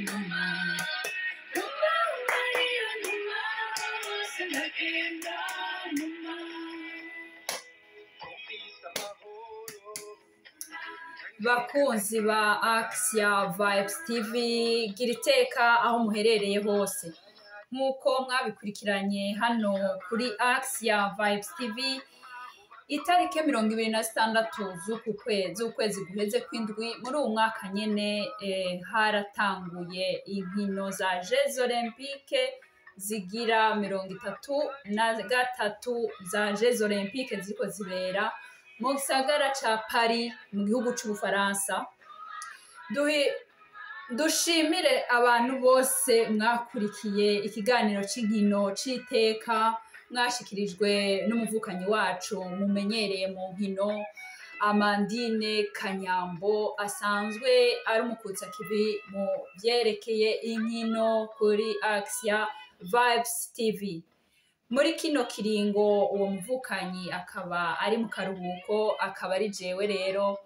Numa, Numa Mariya Numa, sindagenda Numa. Bakunzi ba Axia Vibes TV, gira iteka aho muherereye hose. Nk'uko mwabikurikiranye hano kuri Axia Vibes TV, itariki 26 z'uku kwezi, z'ukwezi guheze kw'indwi muri uwu mwaka nyene, haratanguye inkino za Jeux Olympiques zigira 33 za Jeux Olympiques ziriko zibera mu gisagara ca Paris mu gihugu c'Ubufaransa. Dushimire abantu bose mwakurikiye ikiganiro c'inkino c'iteka mwashikirijwe n'umuvukanyi wacu mumenyereye mu nkino, Amandine Kanyambo, asanzwe ari umukutsa kivi mu vyerekeye inkino kuri Axia Vibes TV. Muri kino kiringo uwo muvukanyi akaba ari mu karuhuko, akaba ari jewe rero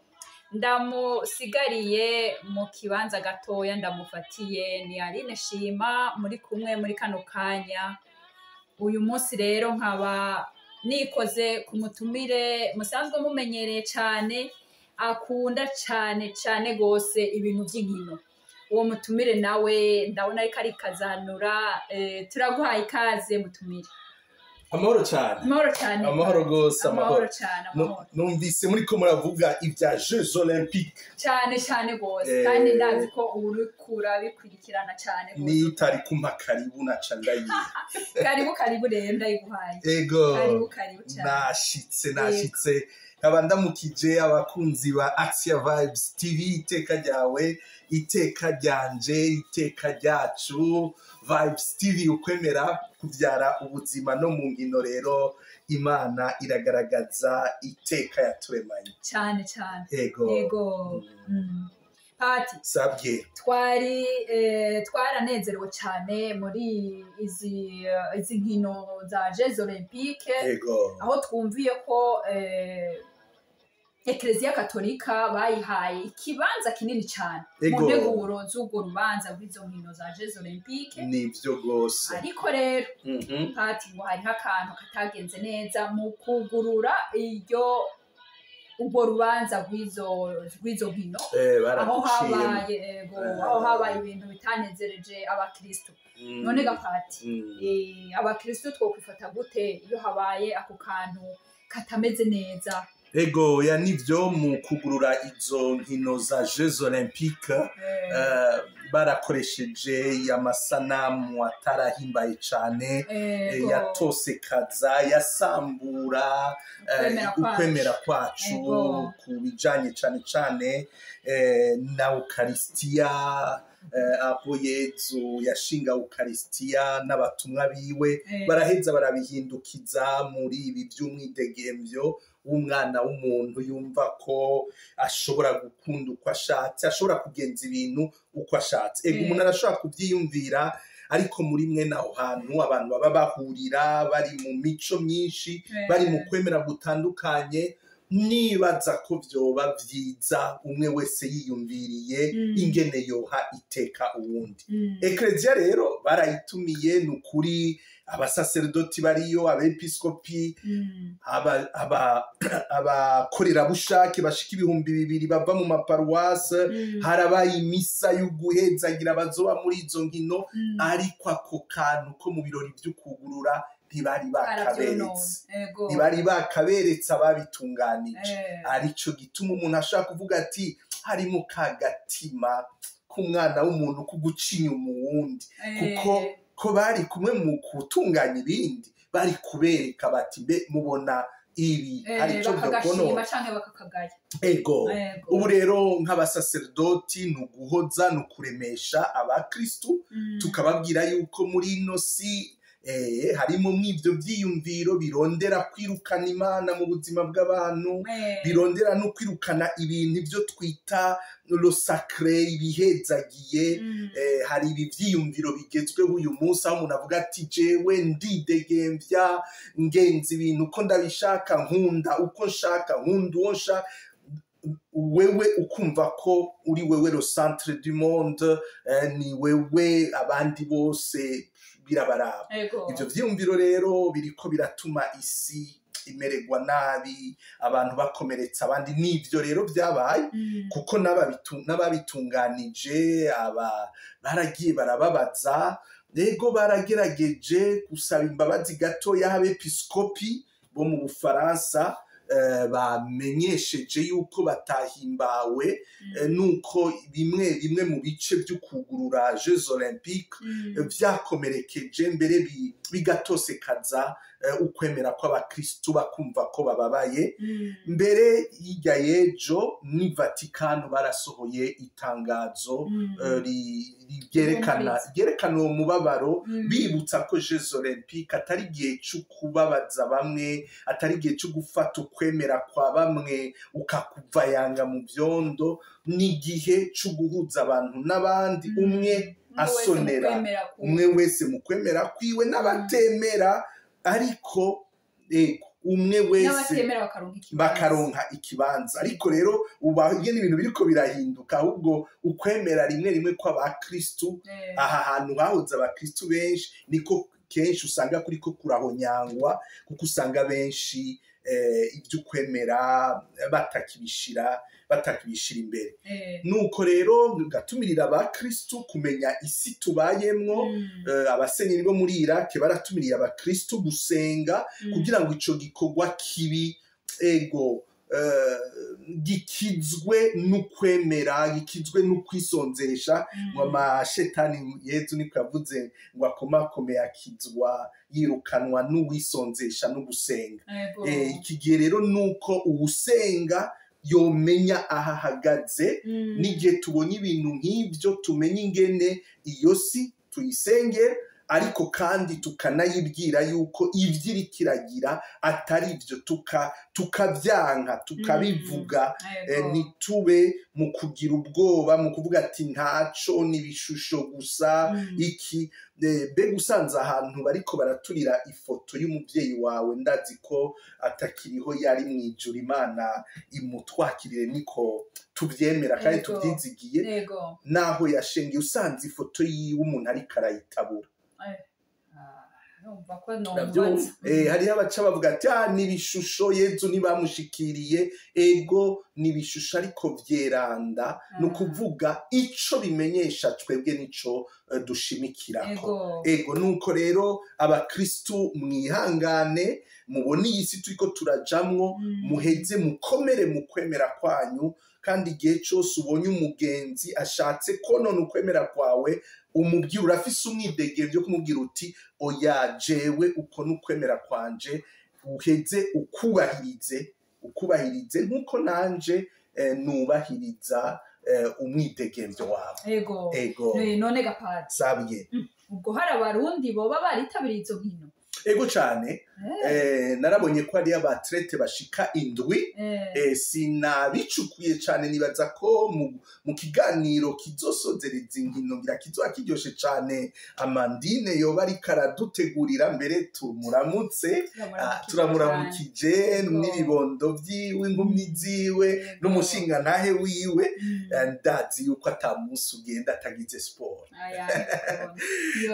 ndamusigariye mu kibanza gatoya ndamufatiye, ni Aline Shima muri kumwe muri kano kanya. Uyu munsi rero nkaba nikoze ku mutumire musanzwe mumenyereye cane, akunda cane cane gose ibintu vy'inkino. Uwo mutumire nawe ndabona ariko arikazanura, turaguhaye ikaze mutumire. Amahoro cyane. Amahoro cyane. Amahoro gose, amahoro amahoro. Cyane, amahoro. Numvise muriko muravuga ibya Jeux Olympiques. Cyane cyane gose, kandi ndazi ko uriko urabikurikirana cyane gose. Niyo utari kumpa karibu naca ndayiha. Karibu, karibu rero, ndayiguhaye. Ego. Karibu, karibu cyane. Nashitse, nashitse. Nkaba ndamukije abakunzi ba Axia Vibes TV, iteka ryawe, iteka ryanje, iteka ryacu. Vibes TV, ukwemera kubyara ubuzima no mu nkino. Rero Imana iragaragaza iteka yaturemanye. Cyane cyane. Ego. Yego. Pati, Sabye. twari twaranezerewe cyane muri izi nkino za Jeux Olympiques, aho twumviye ko Ekereziya Katolika bayihaye ikibanza kinini cyane mu nteguro z'urwo rubanza rw'izo nkino za Jeux Olympiques. Nivyo rwose. Ariko rero, Pati, ngo hariho akantu katagenze neza mu kugurura urwo rubanza rw'izo nkino, aho Baraduciyemo. habaye, ego, aho habaye ibintu bitanezereje abakristo. None gapati, abakristo twokwifata gute iyo habaye ako kantu katameze neza? Ego, ya, nivyo, mu kugurura izo nkino za Jeux Olympiques, barakoresheje amasanamu atarahimbaye cane, yatosekaza, yasambura ukwemera kwacu. Ukwemera kwacu ku bijanye cane cane na Ukarisitiya, aho Yezu yashinga Ukarisitiya n'abatumwa biwe. Baraheza barabihindukiza muri ibi by'umwidegemvyo w'umwana w'umuntu, yumva ko ashobora gukunda uko ashatse, ashobora kugenza ibintu uko ashatse. Ego, umuntu arashobora kubyiyumvira, ariko muri mwe aho hantu abantu baba bahurira bari mu mico myinshi, bari mu kwemera gutandukanye, nibaza ko vyoba vyiza umwe wese yiyumviriye ingene yoha iteka uwundi. Ekleziya rero barayitumiye, ni ukuri, abasaserdoti bariyo, abepiskopi, abakorerabushake bashika 2000 bava mu maparuwase. Harabaye imisa y'uguhezagira bazoba muri izo nkino, ariko ako kantu ko mu birori vy'ukugurura ntibari bakaberetse. Ntibari bakaberetse ababitunganije. Arico gituma umuntu ashobora kuvuga ati harimo kagatima k'umwana w'umuntu ko guca inyuma uwundi, kuko ko bari kumwe mu gutunganya ibindi, bari kubereka bati: "Mbe mubona ibi hari ico bakagashima vyokonona?" canke bakakagaya. Ego. Ubu rero nk'abasaserdoti ni uguhoza, ni ukuremesha abakristu, tukababwira yuko muri ino si harimo mw'ivyo vyiyumviro birondera kwirukana Imana mu buzima bw'abantu, birondera no kwirukana ibintu ibyo twita le sacré, ibihezagiye. Hari ibi vyiyumviro bigezweho uyu munsi, aho umuntu avuga ati: "Jewe ndidegemvya, ngenza ibintu uko ndabishaka, nkunda uko nshaka, nkunda uwo nshaka." Wewe ukumva ko uri wewe le centre du monde, ni wewe, abandi bose birabaraba. Ivyo vyiyumviro rero biriko biratuma isi imererwa nabi, abantu bakomeretsa abandi. N'ivyo rero vyabaye, kuko n'ababitunganije aba baragiye barababaza. Ego, baragerageje gusaba imbabazi gatoya, abepiskopi bo mu Bufaransa bamenyesheje yuko batahimbawe nuko bimwe bimwe mu bice byo kugurura Jeux Olympiques vyakomerekeje, mbere bigatosekaza ukwemera kw'abakristu, bakumva ko bababaye. Mbere hirya y'ejo ni Vatikano barasohoye itangazo ryerekana Rihumuriza. ryerekana uwo mubabaro, bibutsa ko Jeux Olympiques atari igihe cyo kubabaza bamwe, atari igihe cyo gufata ukwemera kwa bamwe ukakuvayanga mu vyondo, ni igihe cyo guhuza abantu n'abandi, umwe asonera umwe wese mu kwemera kwiwe n'abatemera, ariko ego, umwe wese n'abatemera bakaronka ikibanza. Bakaronka ikibanza. Ariko rero ubu nyene ibintu biriko birahinduka, ahubwo ukwemera rimwe rimwe kw'abakristu, aha hantu hahoze abakristu benshi, niko kenshi usanga kuriko kurahonyangwa, kuko usanga benshi ibyo ukwemera batakibishira imbere. Nuko rero gatumirira abakristu kumenya isi tubayemwo. Abasenyeri bo muri Iraq baratumiriye abakristu gusenga kugira ngo ico gikorwa kibi, ego, gikizwe n'ukwemera, gikizwe n'ukwisonzesha. Ngo amashetani, Yezu niko yavuze, ngo akomakomeye akizwa, yirukanwa n'uwisonzesha no gusenga. Iki gihe rero nuko uwusenga yomenya aho ahagaze, n'igihe tubonye ibintu nk'ibyo tumenye ingene iyo si tuyisengera, ariko kandi tukanayibwira yuko ibyo iriko iragira atari ibyo, tukabyanka, tukabivuga. Ntitube mu kugira ubwoba, mu kuvuga ati ntaco, ni ibishusho gusa. Iki mbega usanze ahantu bariko baraturira ifoto y'umuvyeyi wawe, ndazi ko atakiriho, yari mw'ijuru, Imana imutwakirire, niko tuvyemera kandi tuvyizigiye, naho yashengeye, usanze ifoto yiwe umuntu ariko arayitabura, Urumva ko Uravyumva? nombaza. Hariho abaca bavuga ati ah, ni ibishusho, Yezu ntibamushikiriye. Ego, ni ibishusho ariko vyeranda, ni ukuvuga ico bimenyesha twebwe nico dushimikirako. Ego, nuko rero abakristu mwihangane, mubone iyi si turiko turajamwo, muheze mukomere mu kwemera kwanyu, kandi igihe cose ubonye umugenzi ashatse konona ukwemera kwawe, umubwira, urafise umwidegemvyo kumubwira uti oya, jewe uko n'ukwemera kwanje, uheze ukubahirize nk'uko nanje nubahiriza umwidegemvyo wawe. Ego. None gapadi, Sabye. ubwo hari abarundi boba baritabiriye izo nkino? Ego cane. Narabonye ko hariyo abathlètes bashika 7. Sinabicukuye cane, nibaza ko mu kiganiro kizosozereza inkino ngira kizoba kiryoshe cane, Amandine yoba ariko aradutegurira, mbere tumuramutse. Turamuramukije n'ibibondo vyiwe, inkumi ziwe, n'umushingantahe wiwe. Ndazi yuko ata munsi ugenda atagize siporo.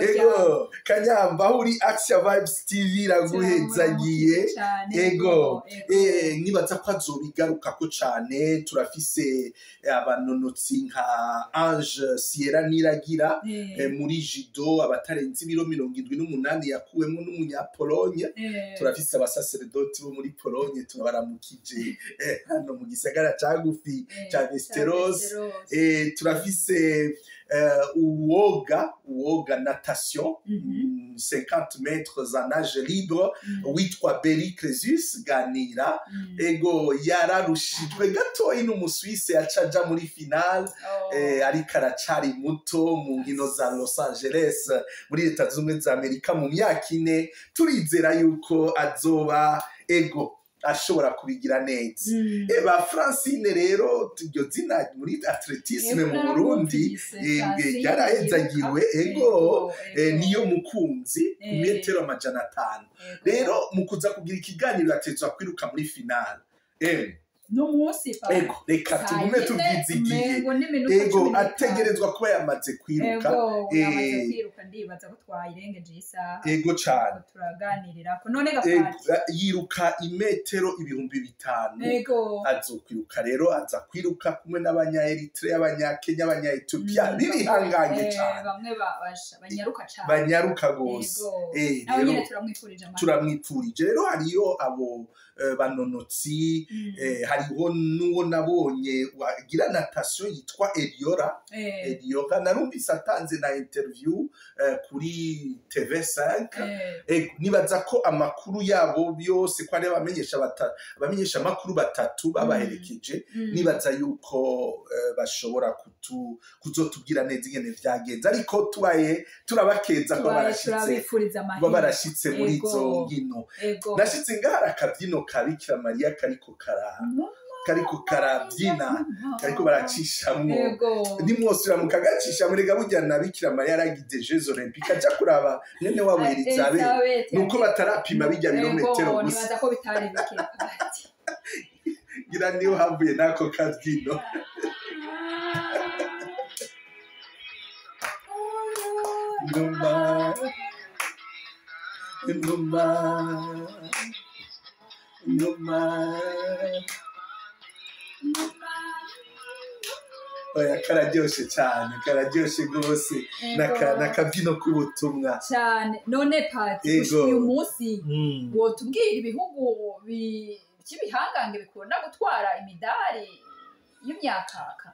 Ego, Kanyamba, aho uri, Action Vibes TV iraguhezagiye. Ego, nibaza ko azobigarukako cane. Turafise abanonotsi nka Ange Sierra Niragira muri judo, abatarenze ibiro 78, yakuwemwo n'umunyapolonye. Turafise abasaseredoti bo muri Polonye, turabaramukije hano mu gisagara cagufi ca Westeros. Turafise uwoga natation, 50 mètres en nage libre, witwa Beri Cresus Ganira. Ego, yararushijwe gatoyi n'Umuswise, aca aja muri finale, ariko aracari muto. Mu nkino za Los Angeles muri Leta Zunze Ubumwe za Amerika mu myaka 4, turizera yuko azoba, ego, ashobora kubigira neza. Eba Francine rero, iryo zina muri athlétisme mu Burundi ryarahezagiwe. Ego, niyo mukunzi ku metero 500. Rero mu kuza kugira ikiganiro atezwa kwiruka muri finale. N'umunsi pa. Ego, reka tugume tubyizigiye. Ego, n'iminota Ego, 15. ategerezwa kuba yamaze kwiruka. Ego, yamaze Eh. kwiruka, ndibaza ko twayirengeje isaha. Ego cane. Turaganirira ko none Ego, gafati. yiruka imetero 5000. Azokwiruka rero, aza kwiruka kumwe n'abanya Eritrea, abanya Kenya, abanya Ethiopia bibihangange cane. Bamwe banyaruka cane. Banyaruka gose. Ego. Nawe Rero nyene turamwifurije amahirwe. Turamwipfurije. Rero hariyo abo banonotsi, hariho n'uwo nabonye wagira natation yitwa Eliora. Eliora narumvise atanze na interview kuri TV5. Nibaza ko amakuru yabo yose, ko ari abamenyesha amakuru batatu babaherekeje, nibaza yuko bashobora kuzotubwira neza ingene vyagenze, ariko tubaye turabakeza ko Tubaye barashitse, turabifuriza kuba amahirwe. barashitse muri izo nkino. Nashitse ngaha hari akabyino ka Bikira Mariya kariko karabyina, kariko baracishamwo. Nimwosubira mukagacisha, murega burya na Bikira Mariya yaragize Jeux Olympiques, aja kuraba mwene wabo Elizabeth, Elizabeth. Nuko batarapima bijya birometero Ego, gusa. Nibaza ko bitari bike, Pati. Ngira niyo havuye n'ako kabyino. Numa, numa, numa. Oya, kararyoshe cyane, kararyoshe rwose. N'akabyino k'ubutumwa. Cyane. None Pati, Ego. gushika uyu munsi wotubwira ibihugu by'ibihangange bikunda gutwara imidari y'imyakaka?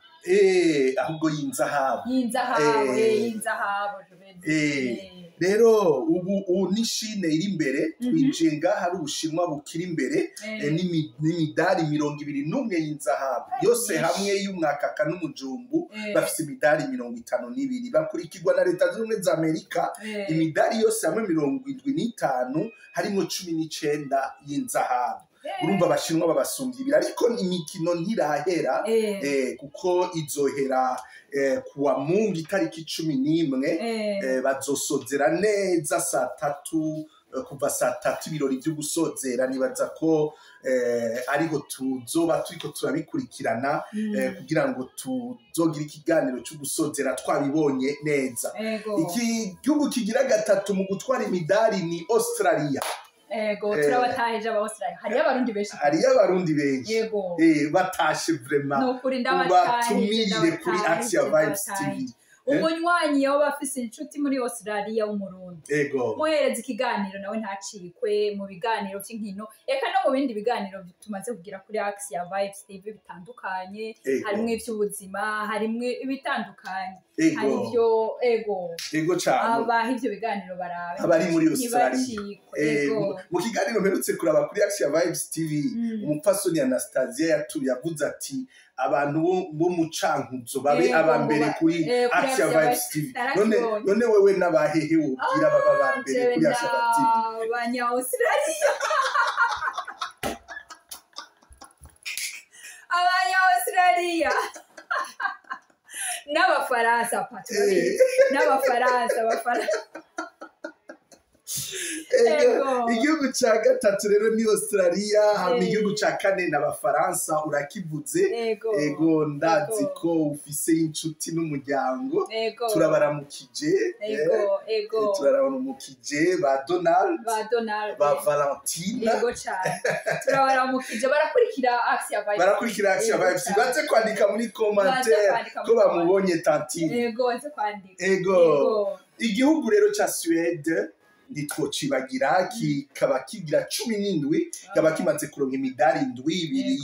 Ahubwo y'inzahabu. Y'inzahabu. Y'inzahabu, je veux dire. Rero ubu ni Chine iri imbere. Twinjiye ngaha hari Ubushinwa bukiri imbere, n'imidari 21 y'inzahabu yose Myinshi. hamwe y'umwakaka n'umujumbu. Bafise imidari 52, bakurikirwa na Leta Zunze Ubumwe za Amerika, imidari yose hamwe 75, harimo 19 y'inzahabu. Urumva Abashinwa babasumbye ibiri, ariko imikino ntirahera, kuko izohera kuwa Mungu itariki 11. Bazosozera neza saa tatu, kuva saa tatu ibirori vyo gusozera. Nibaza ko ariho tuzoba turiko turabikurikirana, kugira ngo tuzogire ikiganiro cyo gusozera twabibonye neza. Iki gihugu kigira gatatu mu gutwara imidari ni Australia. Ego, turabatahije aba Australia. Hariyo Abarundi benshi. Hariyo Abarundi benshi. Batashe vraiment. Nukuri ndabatahije. Ubatumirire kuri Ndabatahije, Axia Vibes ndabatahije. TV. Umunywanyi yoba afise inshuti muri Australia w'Umurundi, muhereza ikiganiro nawe ntacikwe mu biganiro vy'inkino, eka no mu bindi biganiro tumaze kugira kuri Axia Vibes TV bitandukanye. Harimwo ivy'ubuzima, harimwo ibitandukanye, hari ivyo, ego. Ego cane. Abaha ivyo biganiro barabe. Abari muri Australia. Ntibacikwe. Ego. Mu kiganiro mperutse kuraba kuri Axia Vibes TV, umupfasoni Anastasia yatuye yavuze ati abantu bo mu Cankuzo babe aba mbere kuri kuri Axia Axia Vibes TV. None Narakibonye. none wewe n'abahehe wobwira baba ba mbere Jewe kuri Axia Vibes TV? N'abanya Australia, abanya Australia n'Abafaransa, pa turabizi, n'Abafaransa, Abafaransa. Ego, Ego. igihugu ca gatatu rero ni Australia, hama igihugu ca kane n'Abafaransa, urakivuze. Ego, ndazi ko ufise inshuti n'umuryango. Turabaramukije. Ego. Turabaramukije ba Donald, ba Donald, ba Valentine. Ego cyane, turabaramukije, barakurikira Axia Vibes. Barakurikira Axia Ego Vibes. cyane. Baze kwandika muri commentaire Baze kwandika ko muri bamubonye tantine. Ego, baze kwandika. Ego. Igihugu rero ca Suède ntitwocibagira, kikaba kigira 17, kikaba kimaze kuronka imidari indwi, ibiri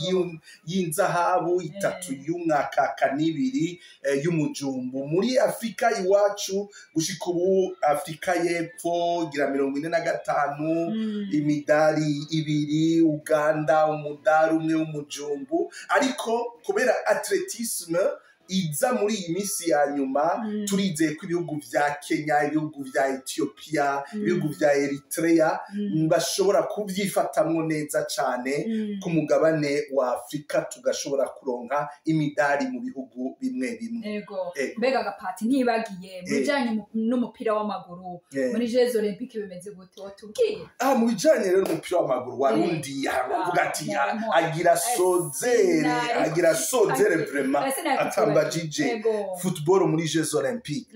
y'inzahabu, itatu y'umwakaka n'ibiri y'umujumbu. Muri Afurika iwacu, gushika ubu Afurika y'Epfo igira 45, imidari ibiri, Uganda umudari umwe w'umujumbu, ariko kubera athlétisme iza muri iyi minsi ya nyuma, turizeye ko ibihugu vya Kenya, ibihugu vya Ethiopia, ibihugu vya Eritrea bashobora kubyifatamwo neza cane ku mugabane wa Afrika, tugashobora kuronka imidari mu bihugu bimwe bimwe. Ego. Ego. Mbega gapati, ntibagiye mu bijanye n'umupira w'amaguru, muri Jeux Olympiques bimeze gute, watubwiye? Ah, mu bijanye rero n'umupira w'amaguru, Warundi aravuga ati agira sozere, agira sozere vraiment, atambajije football muri Jeux Olympiques.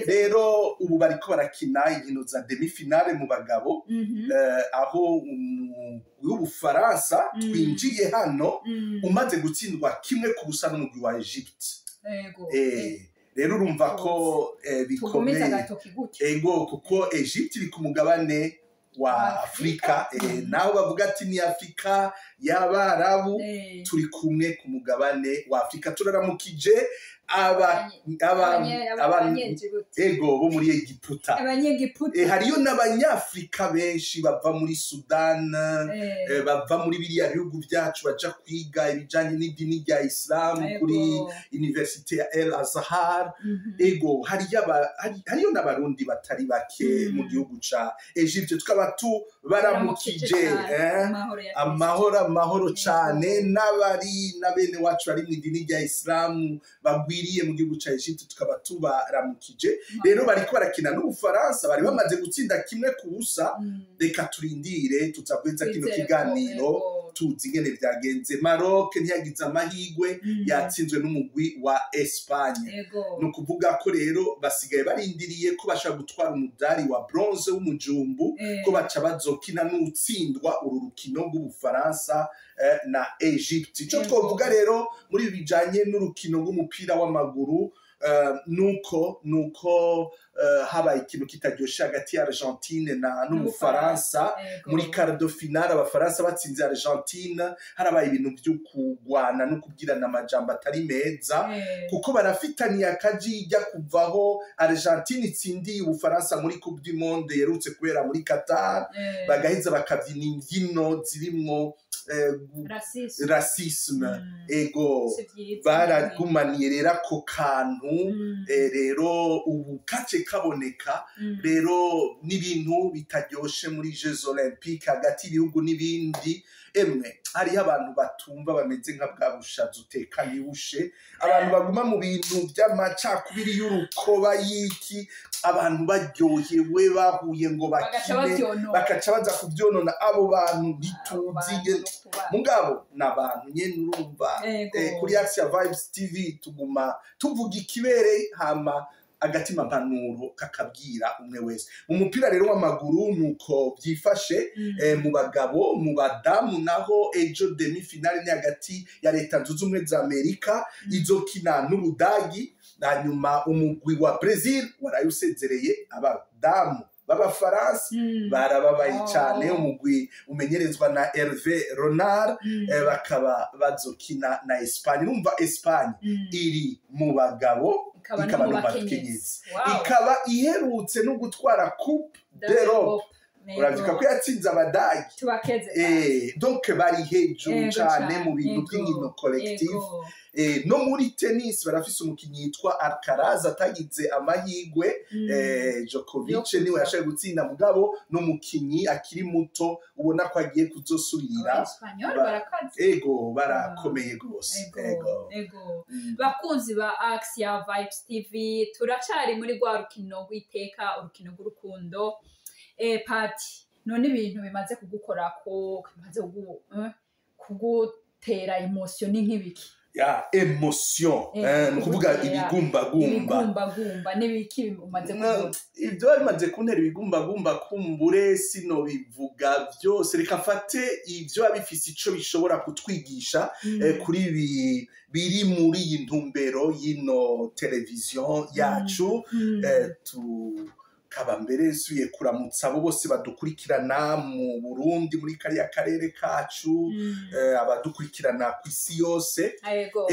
Rero ubu bariko barakina inkino za demi-finale mu bagabo, aho umugwi w'Ubufaransa twinjiye hano umaze gutsindwa 1-0 n'umugwi wa Egypte. Rero urumva ko Tugumize bikomeye. agatoki gutyo. Ego, kuko Egypte iri ku mugabane wa Wa Afrika. Afrika. Naho bavuga ati ni Afrika y'Abarabu, turi kumwe ku mugabane wa Afrika. Turaramukije aba Abanyegiputa. Ego, bo muri Egiputa. Abanyegiputa. Hariyo n'Abanyafrika benshi bava muri Sudan, bava muri biriya bihugu byacu, baja kwiga ibijanye n'idini rya Islam kuri Université ya El Azhar. Ego, hariyo n'Abarundi batari bake mu gihugu ca Egypte, tukaba tubaramukije. Amahoro ya Kristo. Amahoro, amahoro cane. N'abari na bene wacu bari mu idini rya Isilamu bagwiriye mu gihugu ca Egypte, tukaba tubaramukije. Rero bariko barakina n'Ubufaransa, bari bamaze gutsinda 1-0. Reka turindire, tutagweza kino Twizere ko, kiganiro tuzi ingene vyagenze. Maroc ntiyagize amahigwe, yatsinzwe n'umugwi wa Espagne. Ni ukuvuga ko rero basigaye barindiriye ko bashobora gutwara umudari wa bronze w'umujumbu, ko baca bazokina n'utsindwa uru rukino rw'Ubufaransa na Egypte. Ico twovuga rero muri ibi bijanye n'urukino rw'umupira w'amaguru, nuko habaye ikintu kitaryoshe hagati ya Argentine na n'Ubufaransa muri quart de finale. Abafaransa batsinze Argentine, harabaye ibintu vyo kugwana no kubwirana amajambo atari meza, kuko barafitaniye akajijya kuvaho Argentine itsindiye Ubufaransa muri Coupe du Monde yerutse kubera muri Qatar, bagaheza bakabyina imbyino zirimwo Racisme. Racisme. Ego. Si vyiza. Baragumaniye rero ako kantu. Rero ubu kace kaboneka. Rero n'ibintu bitaryoshe muri Jeux Olympiques hagati y'ibihugu n'ibindi. Emwe, hariho abantu batumva, bameze nka bwa bushaza uteka ntibushe, abantu baguma mu bintu by'amacakubiri y'urukoba y'iki, abantu baryohewe bahuye ngo Bagaca bakine, bavyonona. Bakaca baza kubyonona. Abo bantu ntituzi mugabo ni abantu nyene, urumva. Kuri Axia Vibes TV tuguma tuvuga ikibereye, hama agatima mpanuro kakabwira umwe wese. Mu mupira rero w'amaguru nuko byifashe mu bagabo. Mu badamu naho, ejo demi finale ni hagati ya Leta Zunze Ubumwe za Amerika izokina n'Ubudagi. Hanyuma umugwi wa Brazil waraye usezereye abadamu b'Abafaransa, barababaye cyane. Umugwi umenyerezwa na Hervé Renard, bakaba bazokina na Espagne. Urumva Espagne iri mu bagabo, ikaba ikaba no no mu mu bakenyezi. bakenyezi. Ikaba iherutse no gutwara Coupe d'Europe. Uravyuka ko yatsinze Abadagi. Tubakeze. Donc bari hejuru cane mu bintu by'inkino collective. No muri tennis barafise umukinyi yitwa Alcaraz atagize amahigwe. Djokovic Yo kuza. niwe yashoboye gutsinda, mugabo n'umukinyi akiri muto ubona ko agiye kuzosubirira. Abanyespanyol barakaze. Ego, barakomeye rwose. Ego. Ego. Bakunzi ba Axia Vibes TV, turacari muri rwa rukino rw'iteka, urukino rw'urukundo. Pati, none ibintu bimaze kugukorako, bimaze kugutera émotion ni nk'ibiki? Ya émotion, ni ukuvuga kugutera ibigumbagumba. Ibigumbagumba n'ibiki umaze kubona? Ibyo bimaze kuntera ibigumbagumba, kumbure sinobivuga byose. Reka mfate ibyo bifise ico bishobora kutwigisha kuri ibi biri muri iyi ntumbero y'ino televiziyo yacu. Tukaba mbere nsubiye kuramutsa abo bose badukurikirana mu Burundi, muri kariya karere kacu, abadukurikirana ku isi yose. Ego.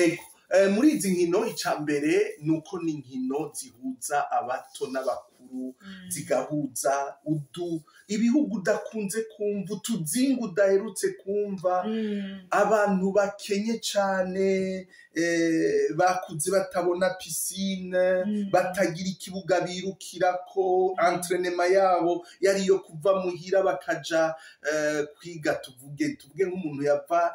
Muri izi nkino, icya mbere ni uko ni inkino zihuza abato n'abakuru. w'amaguru zigahuza ibihugu udakunze kumva, utuzinga udaherutse kumva, abantu bakenye cane, bakuze batabona piscine, batagira ikibuga birukirako, entraînement yabo yari iyo kuva muhira bakaja kwiga. Tuvuge nk'umuntu yava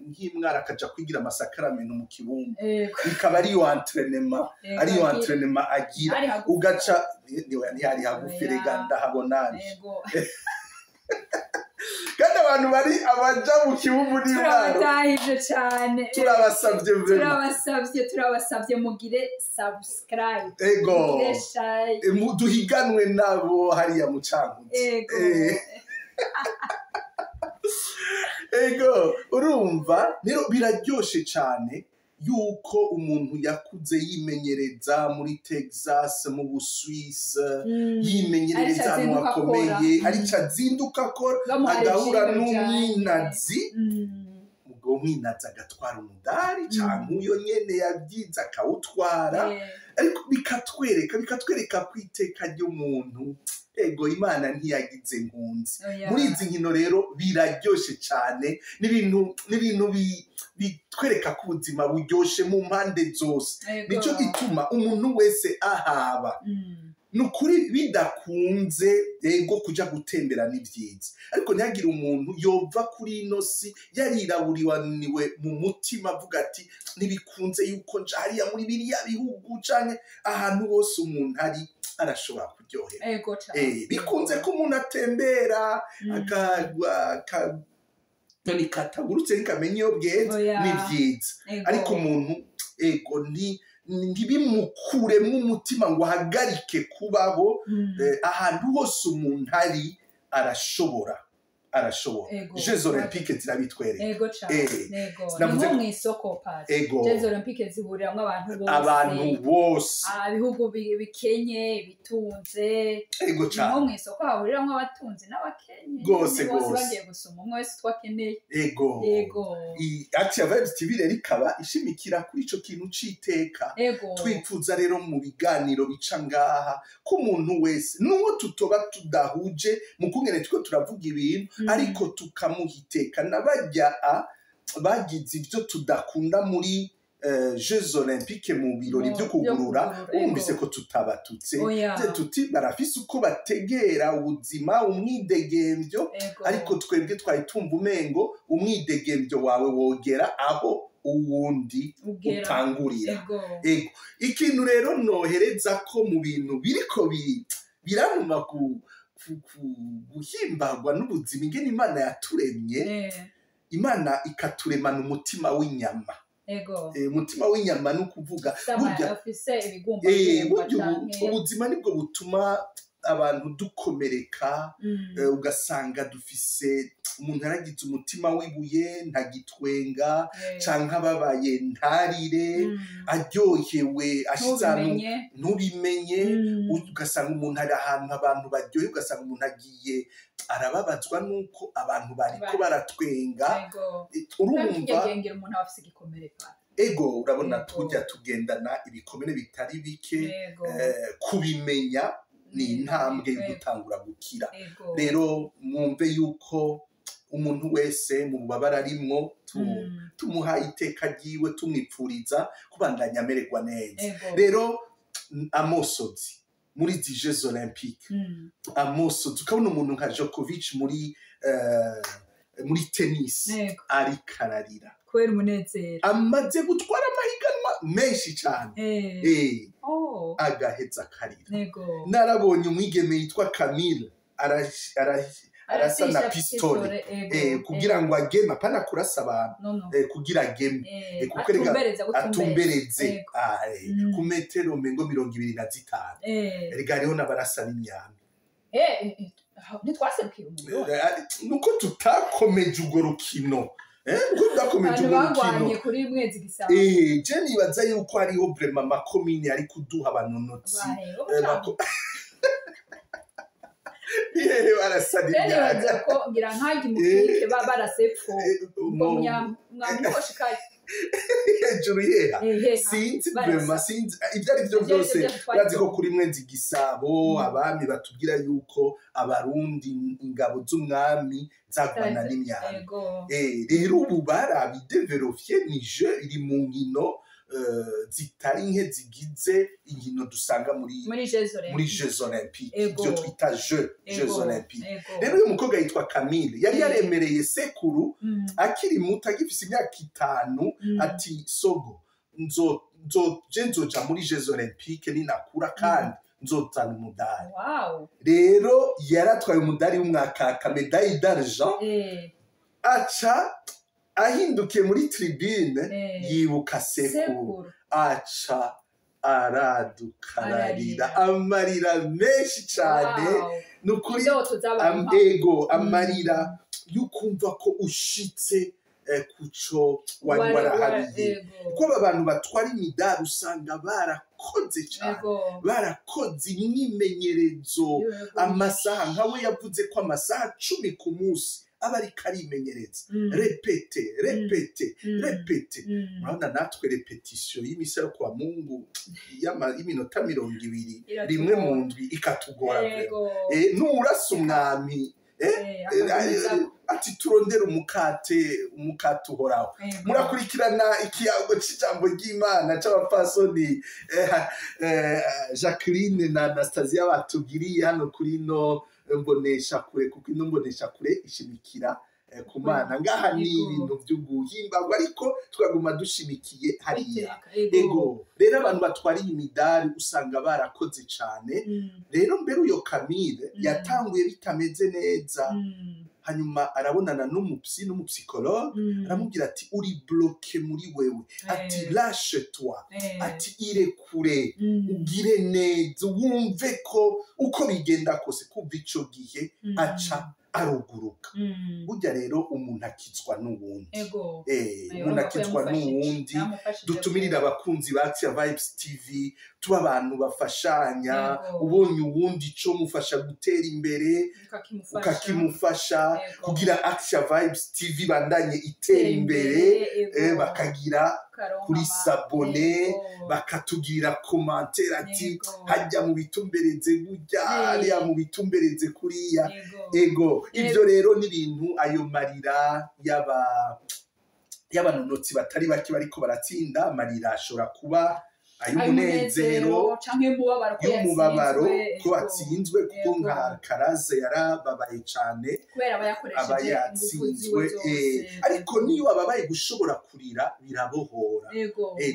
nk'imwara akaja kwigira amasakaramentu mu Kibumbu, bikaba ariyo entraînement, ariyo entraînement agira, ugaca ntihari hagufi rega ndahabona. Kandi abantu bari abaja mu Kibumbu n'Imwaro turabatahije cyane, turabasabye vraiment, turabasabye mugire subscribe, ego duhiganwe nabo hariya mu Cankuzo. Ego ego urumva rero biraryoshe cyane yuko umuntu yakuze yimenyereza muri Texas, mu Busuwisi, yimenyereza ahantu hakomeye, arico azinduka akora, agahura n'umwinazi, ubwo mwinazi agatwara umudari canke uyo nyene yabyize akawutwara, ariko bikatwereka ko iteka ry'umuntu, ego Imana ntiyagize nkunzi. Muri izi nkino rero biraryoshe cyane, n'ibintu bitwereka ko ubuzima buryoshe mu mpande zose. Nico gituma umuntu wese ahaba nukuri bidakunze, ego kuja gutembera ni vyiza, ariko ntihagire umuntu yova kuri ino si yariraburiwaniwe mu mutima avuga ati ntibikunze yuko nja hariya muri biriya bihugu canke ahantu hose umuntu ari arashobora kuryohera. Bikunze ko umuntu atembera katagurutse ntikamenya iyo bweze, ni vyiza, ariko umuntu ego ntibimukuremwo umutima ngo ahagarike kubaho. Ahantu hose umuntu ari arashobora. Jeux Olympiques zirabitwereka. Ego cyane. Ego. Ni mu isoko pasi. Jeux Olympiques zihuriramwo abantu bose. Abantu bose. Ibihugu bikenye, bitunze. Ego cyane. Ni mu isoko hahuriramwo abatunzi n'abakenye. Gose gose. Bagiye gusoma umwe wese twakeneye. Ego. Ego. Active Vibes TV rero ikaba ishimikira kuri ico kintu c'iteka. Twipfuza rero mu biganiro bica ngaha ko umuntu wese nuwo tutoba tudahuje mu kungene two turavuga ibintu, ariko tukamuhiteka n'abajya bagize ibyo tudakunda muri Jeux Olympiques mu birori byo kugurura, wumvise ko tutabatutse tuti barafise uko bategera ubuzima, umwidegembyo, ariko twebwe twari tumva umengo umwidegembyo wawe wogera aho uwundi utangurira. Ego. Ikintu rero nohereza ko mu bintu biriko biranuma guhimbagwa n'ubuzima ingene Imana yaturemye, Imana ikaturemana umutima w'inyama. Umutima w'inyama ni ukuvuga burya ubuzima nibwo butuma abantu dukomereka, ugasanga dufise umuntu yaragize umutima w'ibuye ntagitwenga, canke ababaye ntarire, aryohewe ashize ahantu ntubimenye, ugasanga umuntu ari ahantu abantu baryohe, ugasanga umuntu agiye arababazwa nuko abantu bariko baratwenga. Urumva ego urabona tujya tugendana ibikomere bitari bike, kubimenya ni intambwe yo gutangura gukira. Rero mwumve yuko umuntu wese mu bubabara arimwo tumuha iteka ryiwe, tumwipfuriza kubandanya amererwa neza. Rero amosozi muri izi Jeux Olympiques, amosozi ukabona umuntu nka Djokovic muri tennis ariko ararira kubera umunezero, amaze gutwara amahiganwa menshi cyane, agaheza akarira. Narabonye umwigeme yitwa Camille arasa na pistole kugira ngo ageme, apana kurasa abantu, kugira ageme, atumbereze ku metero mengo 25. Erega hariho n'abarasa n'imyambi. Ntitwaserukiye umuntu nuko tutakomeje urwo rukino. Uko tutakomeje urwo rukino kuri mwezi gisaba. Je nibaza yuko hariho vraiment amakomine ari kuduha abanonotsi. Barasa n'imyambi. Ko ngira nkangi mukike barasepfo. Mwamikoshikaye. Hejuru yeha. Ehe, Sinzi. Barasa. Vraiment sinzi ibyo ari byo Ivyo byose. ari byo twari Urazi ko kuri Mwezi Gisabo abami batubwira yuko Abarundi, ingabo z'umwami zagwana n'imyambi. Rero ubu barabidevelovye, ni jeu iri mu nkino zitari nke zigize inkino dusanga muri Muri Jeux Olympiques. Muri Jeux Olympiques. Ego. Ibyo twita Jeux Olympiques. Rero uyu mukobwa yitwa Camille, yari yaremereye sekuru akiri muto, agifise imyaka 5, ati: "Sogo, nzo nzo je nzoja muri Jeux Olympiques ninakura kandi nzozana umudari." Rero yaratwaye umudari w'umwakaka, médaille d'argent. Aca ahindukiye muri tribune, yibuka sekuru. Sekuru. Aca araduka ararira Ararira. amarira menshi cyane. Ni ukuri. Indoto zabaye impamo. Ego, amarira y'ukumva ko ushitse kuco wari warahabiye. Kuko aba bantu batwara imidari usanga barakoze cyane, barakoze imyimenyerezo amasaha. Nkawe yavuze ko amasaha 10 ku munsi aba ariko arimenyereza, répéter, répéter, répéter. Murabona natwe répétition y'imisa yo kwa Mungu y'iminota 20 Iratugora. rimwe mu ndwi ikatugora vraiment. Nurasa umwami Akagumizaho. Ati turondere umukate, umukate uhoraho. Murakurikirana ikiyago c'ijambo ry'Imana c'abapfasoni Jacqueline na Anastasia batugiriye hano kuri ino mbonesha kure, kuko ino mbonesha kure ishimikira ku Mana. Ngaha ni ibintu vyo guhimbagwa, ariko tukaguma dushimikiye hariya. Iteka. Ego. Ego, rero abantu batwara iyi midari usanga barakoze cane. Rero mbere uyo Camille yatanguye bitameze neza, hanyuma arabonana n'umupsy, n'umupsychologue, aramubwira ati: "Uri bloqué muri wewe." Ati: "Lâche toi." Ati: "Irekure, ugire neza, wumve ko uko bigenda kose." Kuva ico gihe aca aruguruka. Burya rero umuntu akizwa n'uwundi. Umuntu Urumva ko akizwa yamufashije. n'uwundi. Yamufashije. Dutumirire abakunzi ba Action Vibes TV, tuba abantu bafashanya. Ubonye uwundi ico mufasha gutera imbere, ukakimufasha. Ukakimufasha kugira Action Vibes TV bandanye itera imbere. Bakagira Ukaronka kuri s'abonner, bakatugirira commentaire ati: "Hajya mu bitumbereze gutya, hariya mu bitumbereze kuriya." Ego, ibyo rero ni ibintu, ayo marira y'aba y'abanonotsi batari bake bariko baratsinda, amarira ashobora kuba ay'umunezero, canke y'umubabaro ko y'umubabaro yatsinzwe, ko batsinzwe, kuko nka Karaze yarababaye cane. Kubera aba yakoresheje Aba ingufu yatsinzwe. ziwe zose. Ariko niyo ababaye, gushobora kurira birabohora.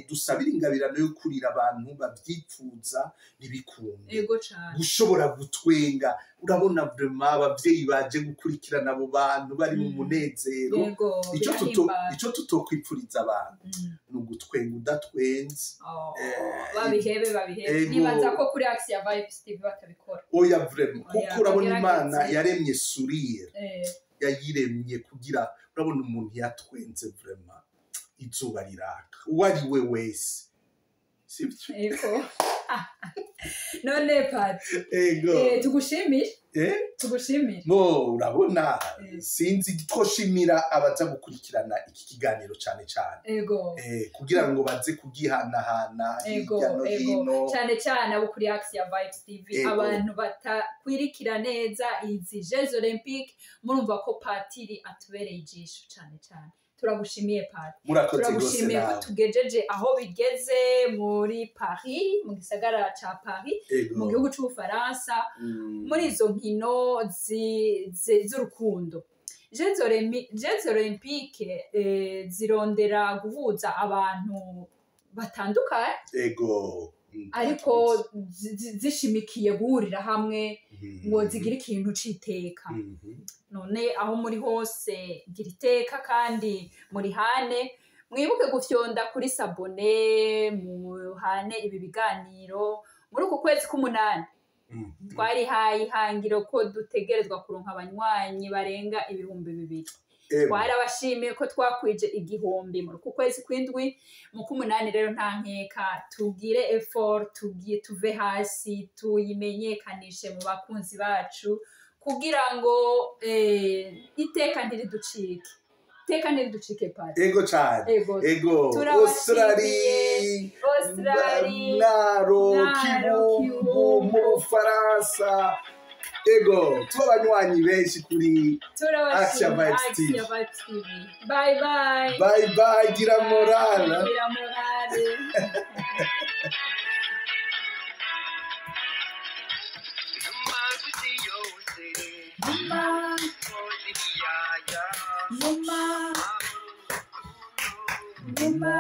Dusabire ingabirano yo kurira, abantu bavyipfuza ntibikunde. Ego cane. Gushobora gutwenga, urabona vraiment abavyeyi baje gukurikirana abo bantu bari mu munezero. Ico tuto Birahimbara. Ico tutokwipfuriza abantu ni ugutwenga udatwenze. Oh, babihebe, babihebe. Ego. Nibaza ko kuri Action Vibes TV batabikora. Oya, vraiment, Oya, kuko urabona Imana bagerageze. yaremye sourire, yayiremye kugira, urabona umuntu yatwenze, vraiment izuba riraka, uwo ari we wese, sibyo? Ego. None Pati, Ego. Tugushimire. Tugushimire. Mo urabona, sinzi, twoshimira abaza gukurikirana iki kiganiro cyane cyane, kugira ngo baze kugihanahana hirya no hino. Cyane cyane abo kuri Action Vibes TV, abantu batakwirikira neza izi Jeux Olympiques, murumva ko Patiri atubereye ijisho cyane cyane. Turagushimiye, Pati. Murakoze rwose. Turagushimiye ko Nawe. tugejeje aho bigeze muri Paris, mu gisagara ca Paris, mu gihugu c'Ubufaransa, muri izo nkino z'urukundo. Jeux Olympiques zirondera guhuza abantu batandukanye, ariko zishimikiye guhurira hamwe ngo zigire ikintu c'iteka. None aho muri hose, gira iteka kandi murihane. Mwibuke gufyonda kuri s'abonner, muhane ibi biganiro. Muri uku kwezi k'umunani twarihaye ihangiro ko dutegerezwa kuronka abanywanyi barenga 2000. Twarabashimiye ko twakwije 1000 muri uku kwezi kw'indwi. Mu k'umunani rero nta nkeka, tugire effort, tugiye tuve hasi, tuyimenyekanishe mu bakunzi bacu kugira ngo iteka ntiriducike. Iteka ntiriducike pari. Ego cyane. Ego. Ego. Turabashimiye. Australie, Australie, Naro, Naro, Kibumbu, Kibumbu. mu Bufaransa. Ego, tuba abanywanyi benshi kuri Turabashimiye. Axia Vibes TV. Axia Vibes TV. Bye bye. Bye bye, gira morale. Gira morale. Numa, numa, numa.